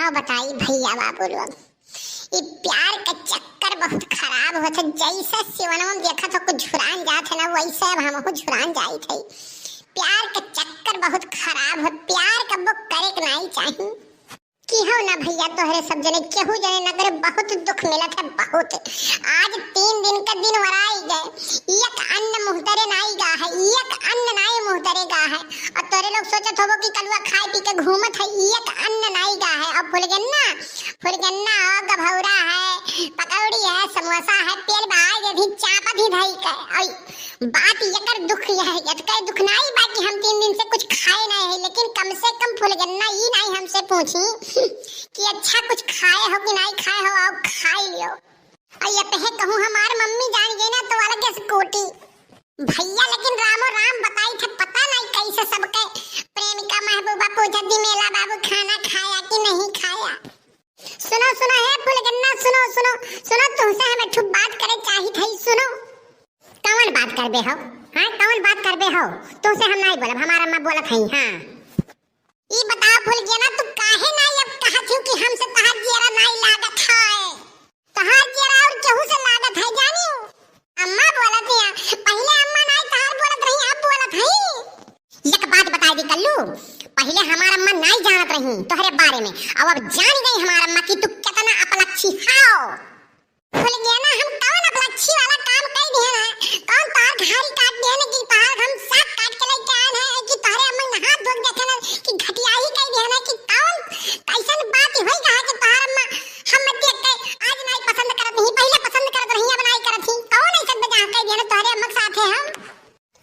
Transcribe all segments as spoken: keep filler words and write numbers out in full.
का बताई भइया बाबू लोग, ई प्यार का चक्कर बहुत खराब होत है। जैसे सिवनवा में देखत हो कुछ झुरान जात है ना, वैसे अब हमहू झुरान जाइत है। प्यार का चक्कर बहुत खराब है, प्यार कब्बो करे के नाई चाही। कि हो ना भइया, तोहरे सब जने, केहू जने ना करे, बहुत दुख मिलत है, बहुत। आज तीन दिन का दिन वराई गए, एक अन्न मुँह तरे नाई गा है, एक अन्न नाई मुँह तरे गा है। और तोरे लोग सोचत होबो कि कलुआ खाए पी के घूमत है, एक अन्न नाई गा है। और फुलगन्ना, फुलगन्ना हो, गभौरा है, पकौड़ी है, समोसा है, पेल बहाए दे दी, चापत ही धई के। और बात एकर दुख यह है, एतके दुख नाई बा कि हम तीन दिन से कुछ खाए नाई है, लेकिन कम से कम फुलगन्ना ई नाई हमसे पूछी कि अच्छा कुछ खाए हो कि नाई खाए हो, आओ खाई लियो। और ये पे कहूँ हमार मम्मी जान गई ना तो अलग से कोटी। भइया लेकिन रामो राम बताई थे, पता नाई कैसे सबके प्रेमिका महबूबा पूछत दी, मेला बाबू खाना खाया कि नहीं खाया। सुनो, सुनो, हे फुलगन्ना, सुनो, सुनो, सुनो, तुमसे हम एक ठो बात करे चाहित है, सुनो। कौन बात करबे हो? हाँ, कौन बात करबे हो? तुमसे हम नाई बोलब, हमार अम्मा बोलत है, हाँ। ई बताओ फुलगन्ना, तू काहे नाई अब कहत हो कि हमसे तहार जियरा नाई लागत है? तहार जियरा और केहू से लागत है, जानी? अम्मा बोलत है, पहिले अम्मा नाई तहार बोलत रही, अब बोलत है। एक बात बताई दी कल्लू, पहिले हमार अम्मा नाई जानत रही तोहरे बारे में, अब अब जान गई हमार अम्मा कि तू कितना अपलक्षी हो। फुलगन्ना, हम कौन अपलक्षी वाला काम कई दिहन है? कौन तोहार घारी काट दिहन कि तोहार हम साग काट के लेके आयन है कि तोहरे अम्मा ने हाथ धो के देखन कि घटियाही कई दिहन है कि कौन कैसन बात होई गा है कि तोहार अम्मा हम देख के आज नाई पसंद करत नहीं, पहिले पसंद करत रही, अब नाई करत ही? कौन ऐसन बेजाह कई दिहन तोहरे अम्मा के साथे हम?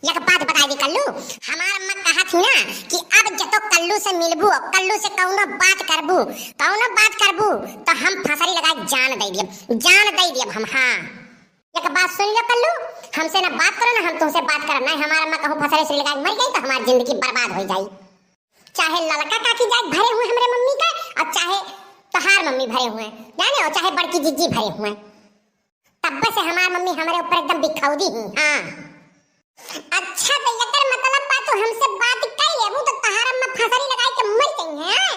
एक बात बताई दी कल्लू, हमार अम्मा कहत ही ना कि अब जतो कल्लू से मिलबू, कल्लू से कौनो बात करबू, कौनो बात करबू तो हम फसरी लगा के जान दे दियब, जान दे दियब हम। हाँ, एक बात सुन लो कल्लू, हमसे ना बात करो ना हम तुमसे बात करब, ना हमार अम्मा कहूँ फसरी से लगा के मर गई तो हमार जिंदगी बर्बाद हो जाई। चाहे ललका काकी जाए भरे हुए हमरे मम्मी का, और चाहे तोहार मम्मी भरे हुए, जाने हो, चाहे बड़की जिज्जी भरे हुए। तब्बे से हमार मम्मी हमरे ऊपर एकदम बिखौदी ही। हाँ। अच्छा, तो एकर मतलब बा तू हमसे बात कर लेबू तो तहार अम्मा फसरी लगाई के मर गई है, हाँ?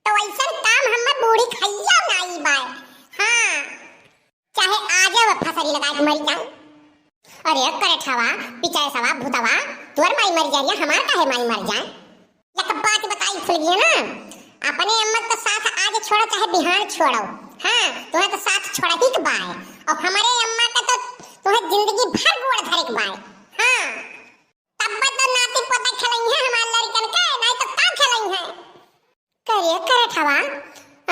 तो ऐसन काम हमें बूढ़ी खैया नाई बाय। हाँ, चाहे आज वो फसरी लगाई के मर जाए। अरे करे ठवा, पिचाए सवा, भूतवा, तोर माई मर जाए, हमार काहे माई मर जाए? एक बात बताई फुलगन्ना, अपने अम्मा का साथ आज छोड़ो चाहे बिहान छोड़ो, हाँ, तुम्हें तो साथ छोड़ा ही के बाय। और हमारे अम्मा का तो तुम्हें जिंदगी भर गोड़ धरे के बाय। हाँ, तब तो नाती पोता खेलई है हमारे लड़कन के, नहीं तो का खेलई है? करे करे ठवा,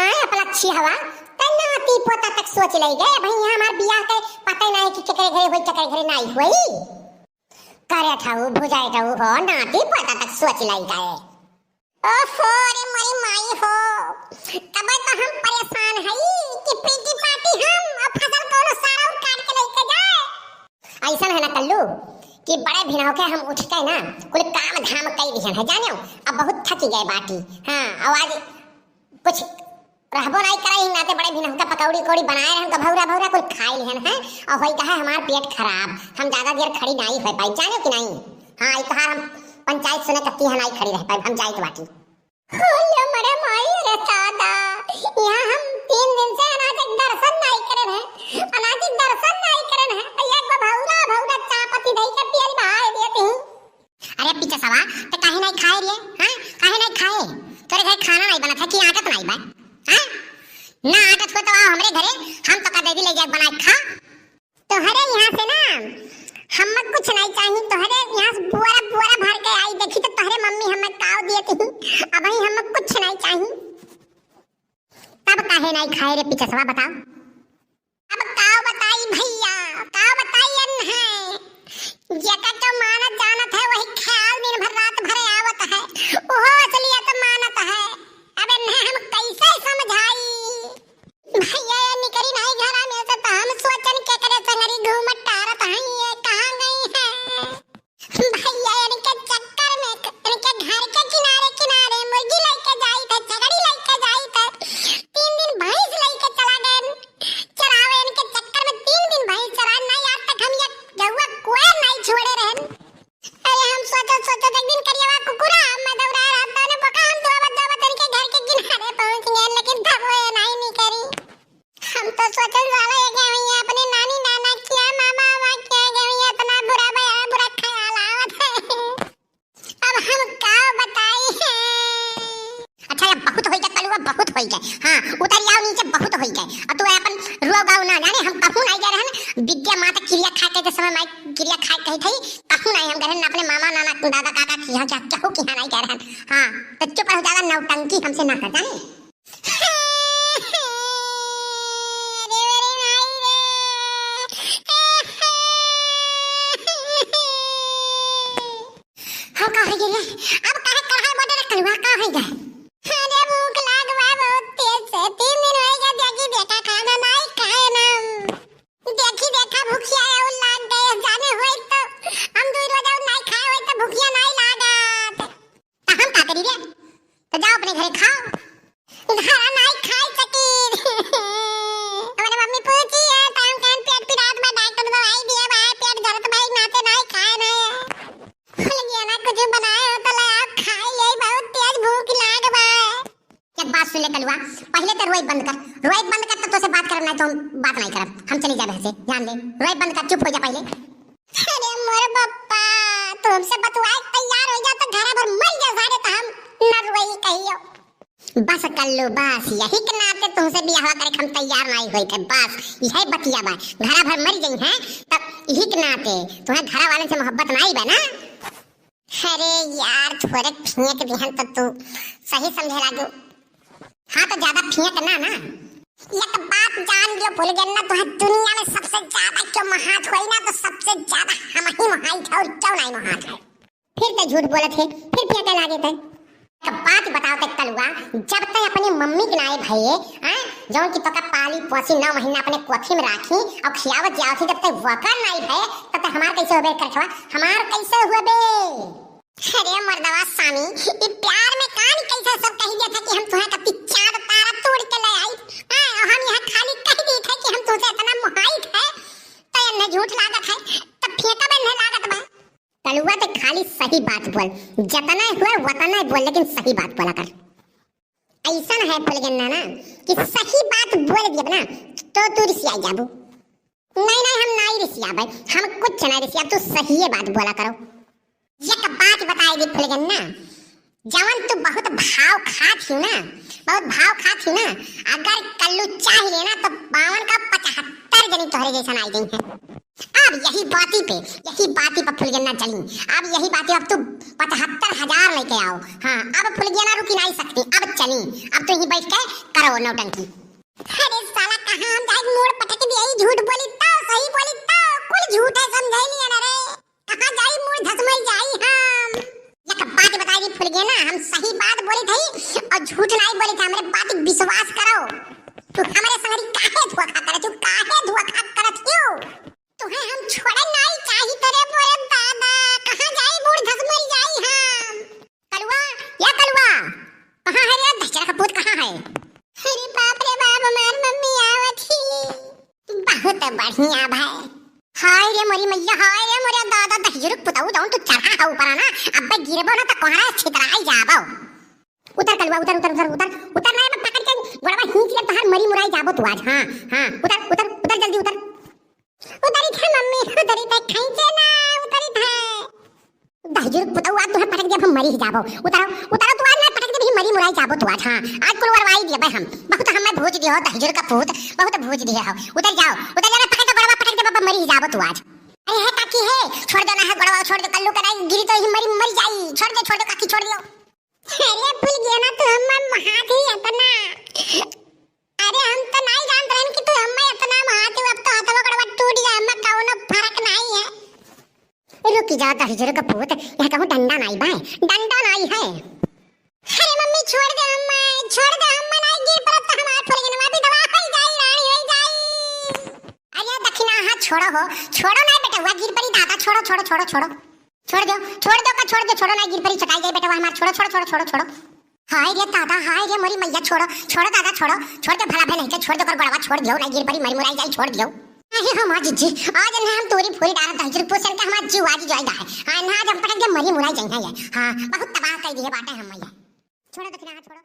आए अपलक्षी हवा, त नाती पोता तक सोच ले गए। भाई यहाँ हमार बियाह के पता ही नहीं कि केकरे घरे होई, केकरे घरे नहीं होई। करे ठऊ, भुजाए ठऊ हो, नाती पोता तक सोच लाई गए। ओहो, रे मोरी माई हो, तबे तो हम परेशान हई कि पीटी पाटी हम और फसल कोनो सारा उठ काट के लेके जाए। ऐसन है ना कल्लू कि बड़े भिनव के हम उठ के ना कुल काम धाम कई दिहन है, जानियो, अब बहुत थकी गए बाटी। हाँ, अब आज कुछ रहबो नाई करे, ही नाते बड़े भिनहुका पकौड़ी उकौड़ी बनाए रहन, तो भौरा भौरा कुल खाई लिहन है। और होई कहे हमार पेट खराब, हम ज्यादा देर खड़ी नाई हो पाई, जानो कि नाई? हाँ, ई तोहार हम पंचायत सुने कत्ती है, नाई खड़ी रह पाई, हम जाइत बाटी। हो ले मरे माई रे दादा, यहाँ हम तीन दिन से अनाज के दर्शन नाई करे रहे, अनाज के दर्शन नाई करे रहे, तो ये को भौरा भौरा चापती दई के पियल बहाए देती। अरे पिचसवा, ते काहे नाई खाए रे? हाँ, काहे नाई खाए? तोरे घर खाना नाई बनत है कि आटत नाई बा? हाँ? ना आटत हो तो आओ हमरे घरे, हम तो का दे दी ले जाके बनाए खा। तोहरे यहाँ से ना, हम कुछ नाई चाही, तोहरे यहाँ से बोरा बोरा भर के आई देखी तो तोहरे मम्मी हमें काव दिए थी, अब ही हम कुछ नाई चाही। तब काहे नाई खाए रे पिचसवा, बताओ? अब का बताई भैया, का बताई अन्हे? जेका तो मानत जानत है, वही ख्याल दिन भर रात भर आवत है, ओहो असलियत मानत है। अब अन्हे हम कैसे समझाई? भैया, ये निकरी नाई घरा में से, तो हम सोचन के करे संगरी घूमत टारत हैं, ये कहाँ गई है? भैया, इनके चक्कर में, इनके घर के किनारे किनारे मुर्गी लेके जाई थे, छगड़ी लेके जाई थे, तीन दिन भैंस लेके चला गए चरावे। इनके चक्कर में तीन दिन भैंस चरा, नहीं आज तक हम ये गौवा कोयर नहीं छोड़े रहन। अरे हम सोचो सोचो एक दिन करियावा कुकुरा मैं दौड़ा रहा था ने बका हम दो बहुत होई गए कलुआ, बहुत होई गए। हाँ, उतर जाओ नीचे, बहुत होई गए। और तू अपन रोग आओ ना जाने, हम कहूँ नाई गए रहन, विद्या माता किरिया खाए के समय माई किरिया खाए कही थी, कहूँ नाई हम गए रहन, अपने मामा, नाना, दादा, काका की यहाँ, क्या, केहू की यहाँ नाई गए रहन। हाँ, तो चुप रहो, ज्यादा नौटंकी हमसे ना कर जाने। अरे, अरे, माई रे। हम का हो गए? अब काहे कढ़ाई बटे रखल हुआ? का हो गए? अरे, भूख लाग बा बहुत तेज से। तीन दिन हो गए, देखी देखा खाना नाई खाए ना। देखी देखा भूखिया है, उ लाग गए। जाने होई तो हम दो रोज और नाई खाए होई तो भूखिया नाई लागत। तो हम का करी रे? तो जाओ अपने घरे खाओ। घरा नाई खाई सकी। हमारे मम्मी पूछी है तो हम कहन पेट पिरात बा, डॉक्टर दवाई दिए बा, पेट जरत बा, नाते नाई खाए ना। बोल गया ना कुछ बनाए हो तो ले आओ खाए, यही बहुत तेज भूख लाग बा। एक बात सुन ले कलुआ, पहले तो रोए बंद कर, रोए बंद कर तब तो से बात करब, नहीं तो हम बात नहीं करब, हम चली जाबे से, ध्यान दे, रोए बंद कर, चुप हो जा पहले। अरे मोर पप्पा, तुमसे बतुआए के तैयार हो जा तो घरा भर मर जा सारे, तो हम न रोई कहियो। बस कल्लू बस, यही के नाते तुमसे बियाह करे के हम तैयार नहीं होई थे, बस यही बतिया बा, घरा भर मर गई हैं तब यही के नाते तुम्हें घरा वाले से मोहब्बत नहीं बा ना। अरे यार, थोड़े फेंक दिहन तो तू सही समझे लागू। हाँ, तो ज्यादा फेंक ना ना। एक बात जान लियो फुलगेन्ना, तुहे दुनिया में सबसे ज्यादा क्यों मोहात होई ना, तो सबसे ज्यादा हम ही मोहाई थे और क्यों नहीं मोहात है। फिर ते झूठ बोलत है, फिर फेंके लागे थे। एक बात बताओ ते कलुआ, जब ते अपनी मम्मी के नाई भये, हाँ, जौन की तोका पाली पोसी नौ महीना अपने कोखी में राखी और खियावत जियावत ही, जब ते वकर नाई भये, तब ते हमार कैसे होबे करखवा, हमार कैसे होबे? अरे मर्दवा सामी, ई प्यार में कान कैसे सब कही देत है कि हम तुहे कति चांद तारा तोड़ के ले आई, हाँ, और हम यहाँ खाली कह दी थे कि हम तुझे इतना मोहाई थे, तो इन्हें झूठ लागत है, तब फेंका बन्ने लागत बा। कलुआ ते खाली सही बात बोल, जतना हुआ वतना बोल, लेकिन सही बात बोला कर। ऐसा है फुलगेन्ना ना कि सही बात बोल दिया ना तो तू रिसिया जाबू। नहीं नहीं, हम नहीं रिसिया भाई, हम कुछ नहीं रिसिया, तू सही बात बोला करो। एक बात बताई दी फुलगेन्ना, जवन तू बहुत भाव खात ही ना, बहुत भाव खात ही ना, अगर कल्लू चाह लेना तो बावन का पचहत्तर जनी तोहरे जैसन आई गई है। अब यही बाती पे, यही बाती पे फुलगेन्ना चली। अब यही बाती, अब तू पचहत्तर हजार लेके आओ। हाँ, अब फुलगेन्ना रुकी नहीं सकती, अब चली। अब तू यहीं बैठ के करो नौटंकी। अरे साला, कहाँ हम जाए, मूड़ पटक दिया, ई झूठ बोली तो, सही बोली तो, कुल झूठ है, समझे नहीं है ना रे। कहाँ जाई, मूड़ धसमई जाई हम। एक बात बताई फुलगेन्ना, हम सही बात बोली थी और झूठ नहीं बोली थी, हमरे बात विश्वास करो। तू हमरे संगरी काहे धोखा करत हो, काहे धोखा करत हो? तुहे हम छोड़े नाई चाही तरे मोरे दादा, कहाँ जाई बूढ़ धस मर जाई हम। कलुआ, या कलुआ, कहाँ है रे दहिजर का पूत, कहाँ है? अरे बाप रे बाप, हमार मम्मी आवत ही। बहुत बढ़िया भाई। हाय रे मोरी मैया, हाय रे मोरे दादा, दहिजर के पुतऊ जौन तू चढ़ा है ऊपर ना, अब्बे गिरबो ना तो कोहरा छितराई जाबो। उतर कलुआ, उतर, उतर, उतर, उतर, उतर ना, मैं पकड़ के गोड़वा खींच ले, तोहार मरी मुराई जाबो तू आज। हाँ, हाँ, उतर, उतर, उतर, जल्दी उतर। उतरी थे मम्मी, उतरी थे, खींचे ना, उतरी थे। दहिजुर पुतऊ, आज तुहे पटक दिया, हम मरी ही जाबो। उतरो, उतरो, तू आज ना पटक दे, भी मरी मुराई जाबो तू आज। हाँ, आज कुल वरवाई दिया बे हम। बहुत हमें भूज दियो, दहिजुर का पूत, बहुत भूज दिया हो। उतर जाओ, उतर जाओ, पटक दे गोड़वा, पटक दे बाबा, मरी ही जाबो तू आज। अरे है काकी है, छोड़ दो ना है गोड़वा, छोड़ दो, कल्लू का नहीं गिरी तो ही मरी, मरी जाई। छोड़ दो, छोड़ दो काकी, छोड़ दो। अरे फुलगेना, तू हम्मा महात ही इतना। अरे हम तो नहीं जानत रहन कि तू हम्मा इतना महात ही, अब तो हथवा गोड़वा टूट गया, हम्मा कौनो फर्क नहीं है। रुकी जा दहिजर का पूत, यहाँ कहूँ डंडा नहीं बाय, डंडा नहीं है। अरे मम्मी छोड़ दे हम्मा, छोड़ दे हम्मा, नहीं गिर पड़त तो हमार फुलगेनवा विधवा हो जाई, रानी हो जाई। अरे दखिना, हाँ छोड़ो हो, छोड़ो ना बेटवा, गिर पड़ी दादा, छोड़ो, छोड़ो, छोड़ो, छोड़ो। छोड़ दो, छोड़ दो का, छोड़ दो, छोड़ो ना, गिर पड़ी चटाई जाए बेटवा हमार, छोड़ो, छोड़ो, छोड़ो, छोड़ो, छोड़ो। हाय रे दादा, हाय रे मोरी मैया, छोड़ो, छोड़ो दादा, छोड़ो, छोड़ दो, भला भे नहीं, छोड़ दो कर गोड़वा, छोड़ दियो, ना गिर पड़ी, मरी मुराई जाई, छोड़ दियो। अरे हमार जिज्जी, आज ना हम तोरी फोरी डालत है, जरूर पूछन के हमार जीव आज जाई है। हाँ, ना आज हम पटक दे मरी मुराई जाई है ये। हाँ, बहुत तबाह कर दिए बाटे हम मैया। छोड़ो दखिना, हाँ, छोड़ो।